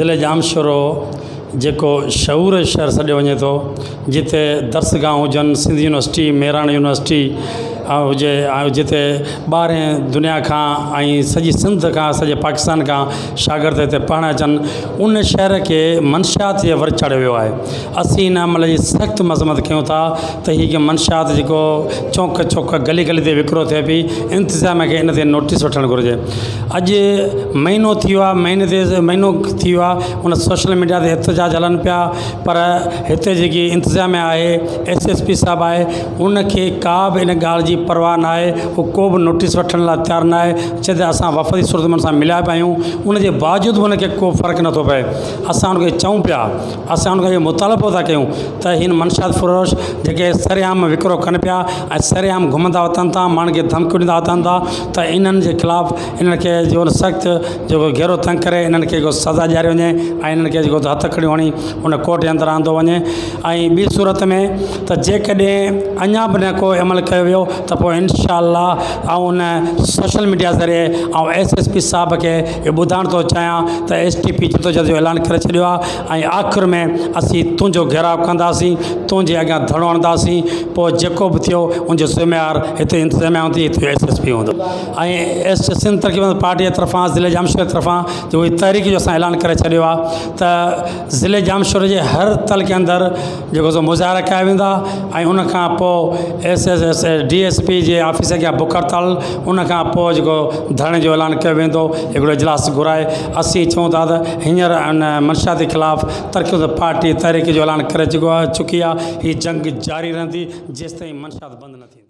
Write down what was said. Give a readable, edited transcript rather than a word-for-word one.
ضلعي ڄامشورو جيڪو شعور جو شهر سڏيو وڃي ٿو جتي درسگاهون هجن سنڌ يونيورسٽي مهراڻ يونيورسٽي هجي ۽ جتي ٻاهرين دنيا کان ۽ سڄي سنڌ کان سڄي پاڪستان کان شاگرد هتي پڙهڻ اچن ان شهر کي منشيات جي ور چاڙهيو ويو آهي اسين ان عمل جي سخت مذمت ڪيون ٿا ته هي منشيات جيڪو چونڪ چونڪ گلي گلي تي وڪرو ٿئي پئي انتظاميا کي ان تي نوٽيس وٺڻ گهرجي. اڄ مهينو ٿي ويو آهي مهيني تي مهينو ٿي ويو آهي ان سوشل ميڊيا تي احتجاج هلن پيا پر هتي جيڪي انتظاميا آهي ايس ايس پي صاحب آهي ان کي ڪا به ان ڳالهه جي پرواهه نه آهي هو ڪو به نوٽيس وٺڻ لاء تيار نه آهي چئي ته اسان وفدي صورت ۾ ان سان مليا به آهيون ان جي باوجود به ان کي ڪو فرق نٿو پئي اسان ان کي چئون پيا اسان ان کان اهو مطالبو ٿا ڪيون ته هن منشيات فروش جيڪي سرعام وڪرو ڪن پيا ۽ سرعام گهمندا وتن ٿا ماڻهن کي ڌمڪيون ڏيندا وتن ٿا ته انهن جي خلاف انهن کي جو سخت جيڪو گهيرو تنگ ڪري انهن کي سزا ڏياري وڃي ۽ انهن کي جيڪو هٿ ڪڙيون هڻي ان ڪورٽ جي اندر آندو وڃي ۽ ٻي صورت ۾ ته جيڪڏهن اڃا به نه ڪو عمل ڪيو ويو ته پوء انشاء الله آئون ان سوشل ميڊيا ذريعي آئون ايس ايس پي صاحب کي اهو ٻڌائڻ ٿو چاهيان ته ايس ٽي پي جدوجهد جو اعلان ڪري ڇڏيو آهي ۽ آخر ۾ اسين تنهنجو گهيراء ڪنداسين تنهنجي اڳيان ڌرڻو هڻنداسين پوء جيڪو به ٿيو ان جو ذميوار هتي انتظاميا هوندي هتي ايس ايس پي هوندو ۽ ايس سنڌ ترقي پسند پارٽي جي طرفان ضلعي ڄامشوري جي طرفان جو هي تحريڪ جو اسان اعلان ڪري ڇڏيو آهي ته ضلعي ڄامشوري جي هر تعلقي اندر جيڪو سو مظاهرا ڪيا ويندا ۽ ان کان پوء S S S D S P جي آفيس اڳيان بک هڙتال ان کان پوء جيڪو ڌرڻي جو اعلان ڪيو ويندو هڪڙو اجلاس گهرائي اسين چئون ٿا ته هينئر ان منشيات جي خلاف ترقي پسند پارٽي تحريڪ جو اعلان ڪري چڪو آهي چڪي آهي هي جنگ جاري رهندي جيستائين منشيات بند نه ٿيندي.